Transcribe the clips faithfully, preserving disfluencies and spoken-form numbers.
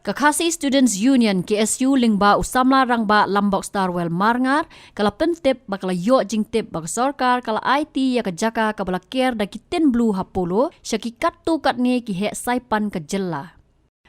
Ka Khasi Students Union, K S U, lyngba u samla rangbah Lambok Starwell Marngar, ka la pyntip ba ka la ïoh jingtip ba ka sorkar ka la aiti ïa ka jaka kaba la ker da ki tin blue ha Polo sha ki katto katne ki heh saipan ka jylla.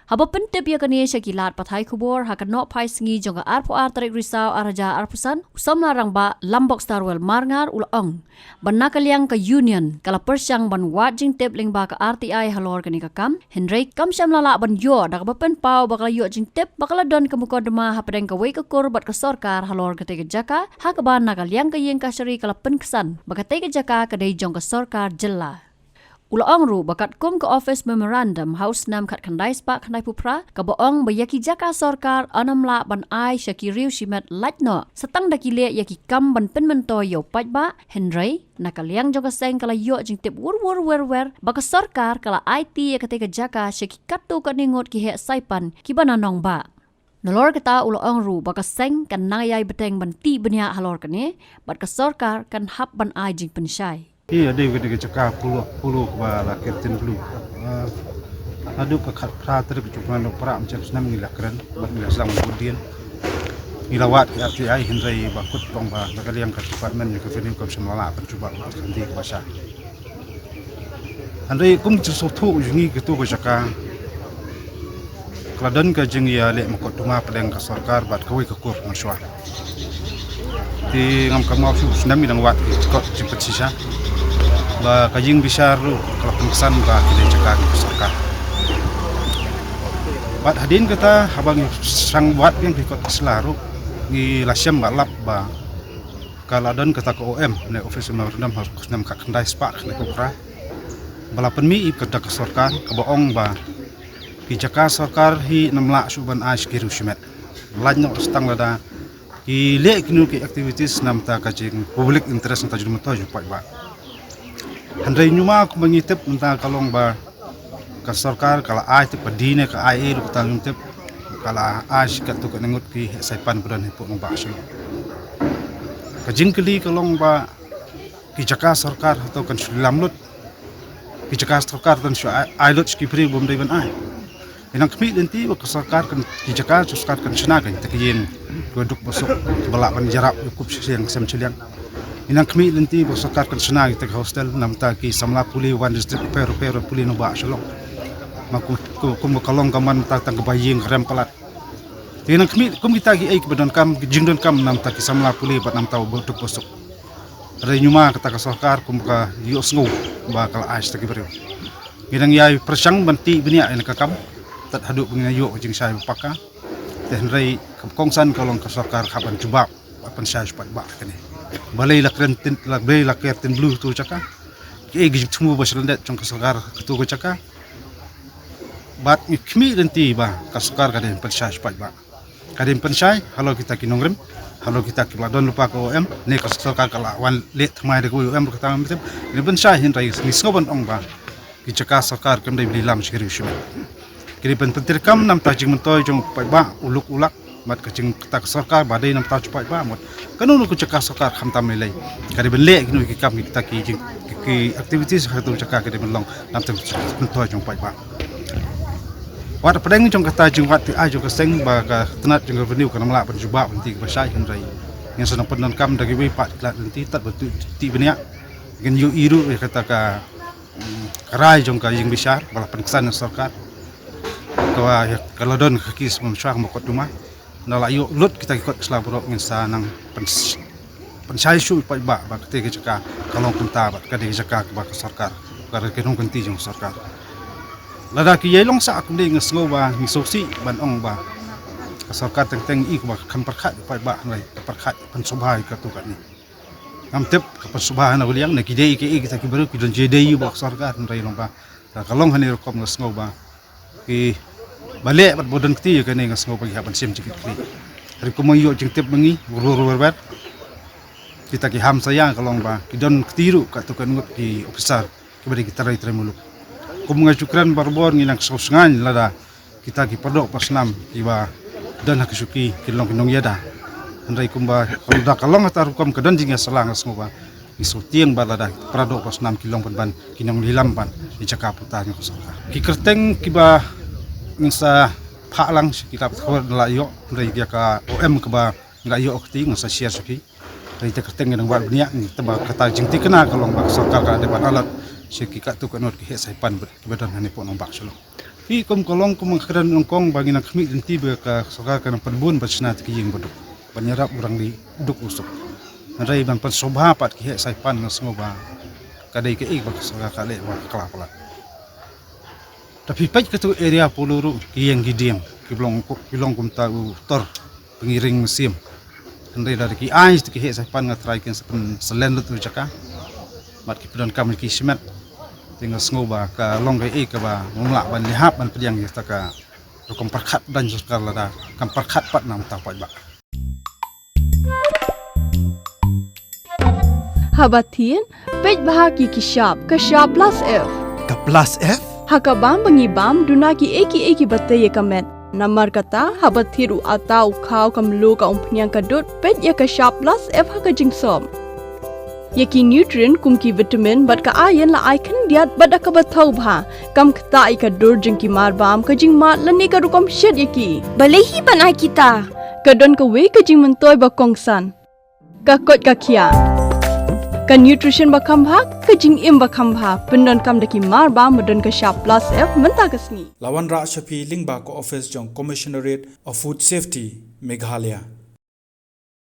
Haba pyntip ïa kane sha ki lad pathai khubor ha ka nohphai sngi jong ka arphew ar tarik Risaw ar hajar arphew san, u samla rangbah Lambok Starwell Marngar u la ong ba na ka liang ka Union ka la pyrshang ban wad jingtip lyngba ka R T I halor kane ka kam, hynrei kam shym la lah ban ïoh da kaba pynpaw ba ka la ïoh jingtip ba ka la don ka mukotduma hapdeng kawei ka kur bad ka sorkar halor katei ka jaka, ha kaba na ka liang ka ïing kashari ka la pynksan ba katei ka jaka ka dei jong ka sorkar jylla. U la ong ruh ba katkum ka office memorandum ha u snem khatkhyndai spah khyndaiphew phra kaba ong ba ïa ki jaka sorkar ym lah ban ai sha ki riew shimet lait noh, sa tang da ki leh ïa ki kam ban pynmyntoi ïa u paidbah, hynrei na ka liang jong ka seng ka la ïoh jingtip wur wur wer wer ba ka sorkar ka la aiti ïa katei ka jaka sha ki katto katne ngut ki heh saipan kiba na nongbah. Nalor kata u la ong ruh ba ka seng kan nang ïai bteng ban tih bniah halor kane, bad ka sorkar kan hap ban ai jingpynshai. Ïa dei ka dei ka jaka Polo, Polo kaba la ker tin blue. Ah, haduh ka khatphra tarik jong u Nohprah mynta snem ngi la kren bad ngi la sdang bud dien. Ngi la wad ki R T I, hynrei ba kut long ba na ka liang ka department jong ka revenue kam shym la lah ban jubab ka dei kaba shai. Hynrei kum jingsngewthuh jong ngi, katu ka jaka ka la don ka jingïaleh mukotduma hapdeng ka sorkar bad kawei ka kur mynshuwa. Te ngam kynmaw shuh snem ngi dang wad ki kot jingpynshisha ba ka ïing bishar ruh ka la pynksan ba ki dei jaka ka sorkar. Bad hadien kata, haba ngi sdang wad biang ki kot ki sla ruh, ngi la shem ba lap ba ka la don kata ka O M ne office memorandum ha u snem khatkhyndai spah khyndaiphew phra ba la pynmih ïa kata ka sorkar kaba ong ba ki jaka sorkar hi ym lah shuh ban ai sha ki riew shimet, lait noh sa tang lada ki leh kino ki activities namar ka jing public interest, namar ka jingmyntoi jong u paidbah. Hynrei nyngkong kumba ngi tip mynta ka long ba ka sorkar ka la ai tip, ka dei ne ka I A ruh kata ngim tip, ka la ai sha katto katne ngut ki heh saipan ba don hapoh nongbah Shillong. Ka jingkylli ka long ba ki jaka sorkar hato kan shu lam lut, ki jaka sorkar kan shu ai, ai lut sha ki briew bym dei ban ai. Ngi nang khmih lynti ba ka sorkar kan, ki jaka sorkar kan shna kata ka ïing kaba duk ba suk, kaba lah ban ïarap ïa u kup shiliang sem shiliang. Ngi nang khmih lynti ba ka sorkar kan shna kata ka hostel namar ki samla pule wan district pher pher pule nongbah Shillong. Ma kum, kum, kum ka long ka man mynta tang kaba ïing ka rem palat. Te nang khmih kum kita kiei kiba donkam, ki jingdonkam namar ki samla pule bad namar uba duk ba suk. Hynrei nyngkong kata ka sorkar kum ka ïohsngew ba ka la ai sha kita ki briew. Ngi dang ïai pyrshang ban tih bniah ïa kane ka kam tad haduh ba ngin ïoh ka jingshai ba paka. Te hynrei ka kongsan ka long ka sorkar hap ban jubab, hap ban shai sha u paidbah kane. Balei la kren tin, la, balei la ker tin blue tu jaka? Kiei ki jingthmu ba shlyndet jong ka sorkar katu ka jaka? Bad ngi khmih lynti ba ka sorkar ka dei ban pynshai sha u paidbah. Ka dei ban pynshai halor kita ki nongrim, halor kita kiba la don lypa ka O M, ne ka sorkar ka la wan leh thymmai da kawei O M ruh kata ngam tip. Ka dei ban pynshai, hynrei ngi sngew ban ong ba ki jaka sorkar kam dei ban lam sha ki riew shimet. Ki dei ban pyntreikam namar ka jingmyntoi jong u paidbah, u luk u lak, bad ka jing kata ka sorkar ba dei namar u paidbah, bad kano kano ka jaka sorkar khamtam lei lei. Ka dei ban leh kino ki kam, kita ki jing, ki, ki activities ha katu ka jaka ka dei ban long namar ka jingmyntoi jong u paidbah. Wat hapdeng jong kata jingwad T I jong ka seng ba ka tnat jong ka revenue kam lah ban jubab lynti kaba shai, hynrei ngin sa nang pyndonkam da kiwei pat ki lad lynti tad ba tih, tih bniah. Ngin ïohi ruh ïa kata ka, mm, ka rai jong ka ïing bishar ba la pynksan na sorkar, ka, ïa, ka la don ka case mynshuwa ha mukotduma. Nala ïoh lut kita ki kot ki sla baroh, ngin sa nang pyns-, pynshai shuh ïa u paidbah ba katei ka jaka ka long kumta bad ka dei ka jaka kaba ka sorkar ka, ka nongkynti jong ka sorkar. Lada ki ïai long sah kumne nga sngew ba ngi sngewsih ban ong ba ka sorkar teng teng i kaba kam pyrkhat ïa u paidbah, hynrei ka pyrkhat pynsngewbha ïa katu kane. Ngam tip ka pynsngewbha na ka liang ne ki dei kiei kita ki briew ki don jingïadei bad ka sorkar, hynrei long ba ka long hangne rukom nga sngew ba kiba leh bad ba don kti ïa kane nga sngew ba ki hap ban shim jingkitkhlieh. Hynrei kumba ngi ïoh jingtip ma ngi, ruh ruh wer wer, kita ki hamsaïa ka long ba ki don kti ruh katto katne ngut ki officer kiba dei ki trei trei muluk. Kum nga ju kren barabor, ngi nang sngew sngew lada kita ki paradoh parasnam kiba don ha ki shuki ki long ki nongïada. Hynrei kumba lada ka long kata rukom ka don jingïasylla, nga sngew ba ngi sngewtieng ba lada ki paradoh parasnam ki long pynban ki nongïalam ban ïa jaka puta jong ka sorkar. Ki kyrteng kiba ngin sa Phah lang sha ki lad khubor la ïoh, hynrei ïa ka O M kaba nga ïoh kti nga sa share sha phi. Hynrei te kyrteng ngi nang wad bniah, te ba kata jingthikna ka long ba ka sorkar ka dei ban alat sha ki katto katne ki heh saipan ba don hangne pok nongbak shalong. Phi kum ka long kum ka kren nyngkong ba ngi nang khmih lynti ba ka sorkar ka nang pynbun ba shna te ki ïing ba duk ban ïarap u rangli duk u suk. Hynrei ban pynsngewbha pat ki heh saipan nga sngew ba ka dei kaei ba ka sorkar ka leh ba ka kla palat. Te phi peit katu area Polo ruh ki ïeng ki dieng ki long, ki long kumta u tor pyngiring mynsiem. Hynrei lada ki ai te ki heh saipan nga trai kin sa pynslem lut u jaka. Bad ki pyndonkam ki shimet. Te nga sngew ba ka long kaei kaba ngam lah ban lehap ban pdiang ïa kata ka rukom pyrkhat ban sorkar lada kam pyrkhat pat na mynta pat ba. Haba thied, peit bha ki ki shap, ka shap plus F. Ka plus F? Ha ka bam ba ngi bam, duna kiei kiei kiba tei ïa ka met. Namar kata, haba thied u atta, u khaw, ka mluh, ka umphniang, ka dud, peit ïa ka shap plus F ha ka jingsop. Ïa ki nutrient kum ki vitamin bad ka iron la ai khyndiat bad da kaba thaw bha. Kam ktah ïa ka dur jong ki mar bam, ka jingmad lane ka rukom shet ïa ki. Balei hi ban ai kita? Ka don kawei ka jingmyntoi ba kongsan. Ka koit ka khiah. Ka nutrition ba kham bha, ka jingim ba kham bha. Pyndonkam da ki mar bam ba don ka shap plus F mynta ka sngi. La wanrah sha phi lyngba ka office jong Commissionerate of Food Safety, Meghalaya.